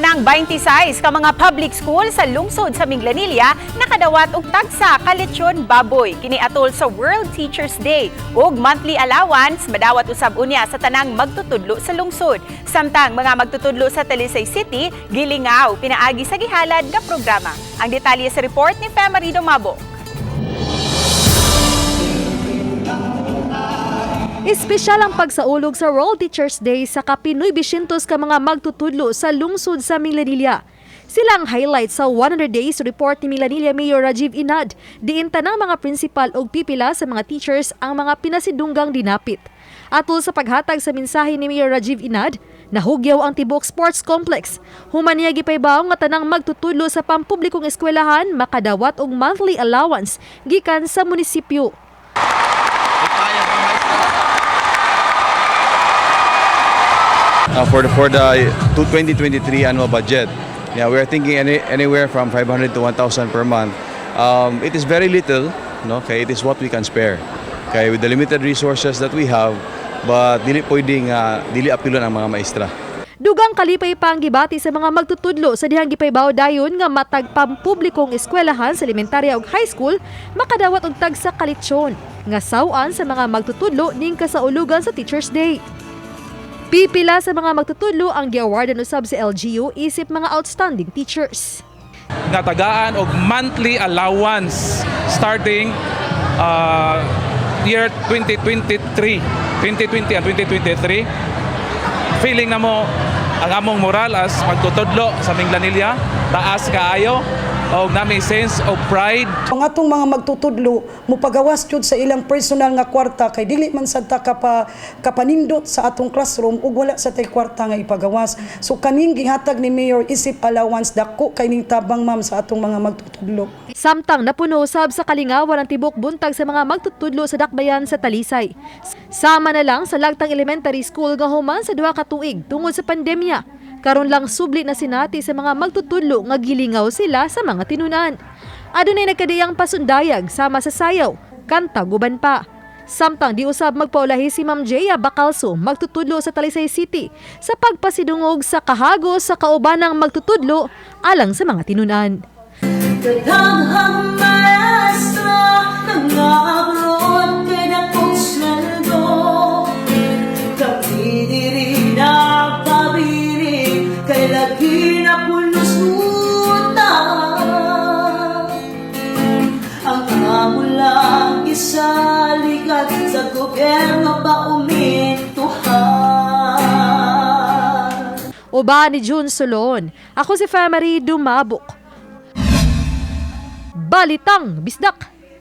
Tanang 26 ka mga public school sa lungsod sa Minglanilla nakadawat og tagsa ka lechon baboy kini atol sa World Teachers Day ug monthly allowance madawat usab unya sa tanang magtutudlo sa lungsod. Samtang mga magtutudlo sa Talisay City gilingaw pinaagi sa gihalad nga programa. Ang detalye sa report ni Femary Mabo. Espesyal ang pagsaulog sa World Teachers Day sa kapinoy 900 ka mga magtutudlo sa lungsod sa Minglanilla. Sila ang highlight sa 100 Days Report ni Minglanilla Mayor Rajiv Inad. Diin tanang mga principal og pipila sa mga teachers ang mga pinasidunggang dinapit. Atol sa paghatag sa mensahe ni Mayor Rajiv Inad, nahugyaw ang tibuok sports complex. Human niya gipaybaw nga tanang magtutudlo sa pampublikong eskwelahan makadawat og monthly allowance gikan sa munisipyo. For the 2023 annual budget. Yeah, we are thinking anywhere from 500 to 1,000 per month. It is very little, no? Okay, it is what we can spare. Okay, with the limited resources that we have, but dili pwedeng dili apilon ang mga maestra. Dugang kalipay pa ang gibati sa mga magtutudlo sa dihang gipaybaw dayon nga matag pampublikong eskwelahan sa elementarya ug high school makadawat og tagsa ka lechon nga saw-an sa mga magtutudlo ning kasaulugan sa Teachers Day. Pipila sa mga magtutudlo ang giawardan usab sa LGU isip mga outstanding teachers. Nga tagaan og monthly allowance starting year 2023, 2020 and 2023. Feeling na mo ang among moral as magtutudlo sa Minglanilla taas kaayo og nami sense of pride. Ang atong mga magtutudlo mopagawas jud sa ilang personal nga kwarta kay dili man sad ta kapanindot sa atong classroom ug wala sa tay kwarta nga ipagawas. So kaning gihatag ni Mayor isip allowance, dako kay ning tabang, ma'am, sa atong mga magtutudlo. Samtang napuno usab sa kalingawan ang tibok buntag sa mga magtutudlo sa dakbayan sa Talisay. Sama na lang sa Lagtang Elementary School nga human sa 2 ka tuig tungod sa pandemya. Karon lang subli na sinati sa mga magtutudlo nga gilingaw sila sa mga tinunan. Adunay nagkadiyang pasundayag sama sa sayaw, kanta guban pa. Samtang di usab magpaulahi si Ma'am Jaya Bacalso, magtutudlo sa Talisay City, sa pagpasidungog sa kahagos sa kaubanang magtutudlo alang sa mga tinunan. Daghang maestra nang kay dakong sweldo. Kami diri nagpabili kay lagi na pulos utang. Ang amo lang isaligan sa gobyerno pa umintuhan. Uban ni June Solon. Ako si Famary Dumabok. Balitang Bisdak.